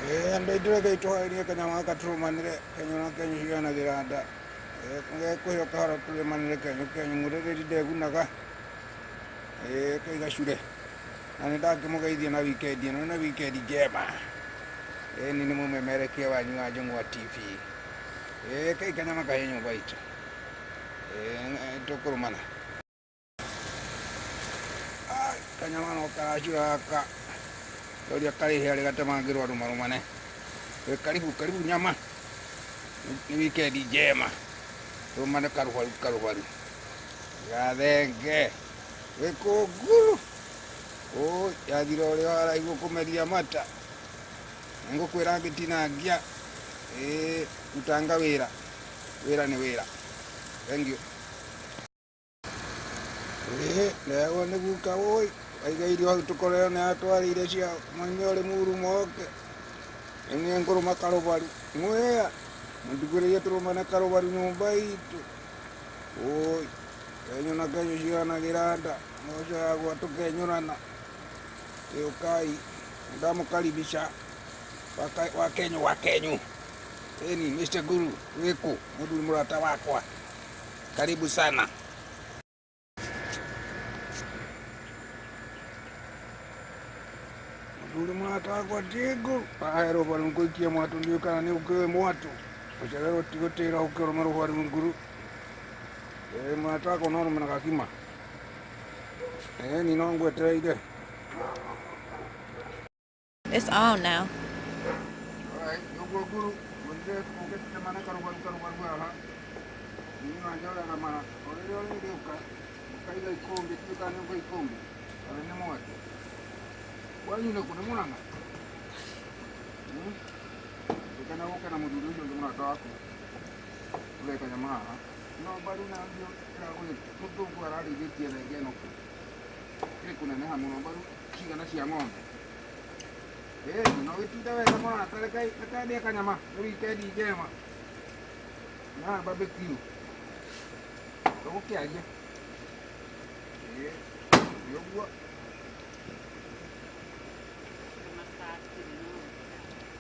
Andũ aitũ rekei tũharĩrie kanyama gaka tũrũmanĩre kenyũ na kenyũ ciganagĩra nda. Nĩgekũhĩa kahora tũrĩmanĩre kenyũ kenyũ mũrĩrĩri ndegunaga. Rekei gacure. Na nĩ ndakĩmũgeithia na weekend ĩno na weekend njema. Ĩni nĩ mũmemerekia wanyu wa Njũng'wa TV. Rekei kanyama kahĩe nyũmba itũ. Tũkũrũmana. Kanyama no karacura gaka ũrĩa karĩhĩa rĩ gatemangĩrwo andũ marũmane. Wĩ karibu karibu nyama nĩ weekend njema tũrũmane karũbaru karũbaru gathenge wĩ kũnguru ũĩ yathira ũrĩa waraigua kũmeria mata nĩngũkwĩra ngĩtinangia ĩĩ rutanga wĩra wĩra nĩ wĩra thengiũ. Ĩĩ ndegwa nĩ guka woi waiga irio hau tũkorero nĩ atwarĩire cia moime ũrĩ muru moke rĩu nĩ ngũrũma karũbaru mwea mũndugĩrĩrie tũrũmane karũbaru nyũmba itũ woi kenyũ na kenyũ ciganagĩra nda mboco yagwa tũkenyũrana ĩũkai ndamũkaribisha wa kenyũ wa kenyũ ĩni Mr. Guru wĩkũ mũthuri mũrata wakwa karibu sana. Mũthuri mũrata wakwa ti nguru ahe rũbaru ngũikie mwatũ ndiũĩ kana nĩ ũkĩũĩ mwatũ ũcererwo ti gũtĩra ũkĩrũme rũbaru nguru. Ĩĩ mũrata wakwa no rũme na gakima. Ĩni no ngwetereire. It's on now. Alright, ũguo nguru mũthire ũgĩtemana karũbaru karũbaru haha niĩ wanjoraga mara o rĩrĩa ũrĩrĩũka ũkaiga ikũmbĩ ndiũĩ kana nĩ ũkũiga ikũmbĩ kana nĩ mwaki kwanyu nĩkũ nĩ Mũrang'a. Ndũkana gũke na mũthuri ũcio ũngĩ mũrata waku ũreka nyama haha no mbaru nayo ĩragũrĩte mũthũngũ ararĩithĩtie thenge ĩno kũ ĩrĩ kũneneha mũno mbaru cigana cia ng'ombe. Ĩĩ no gĩtinde wega mũrata reke reke ndĩe kanyama nĩ weekend njema na barbecue tũgũkĩaria. Ĩĩ nĩ ũguo.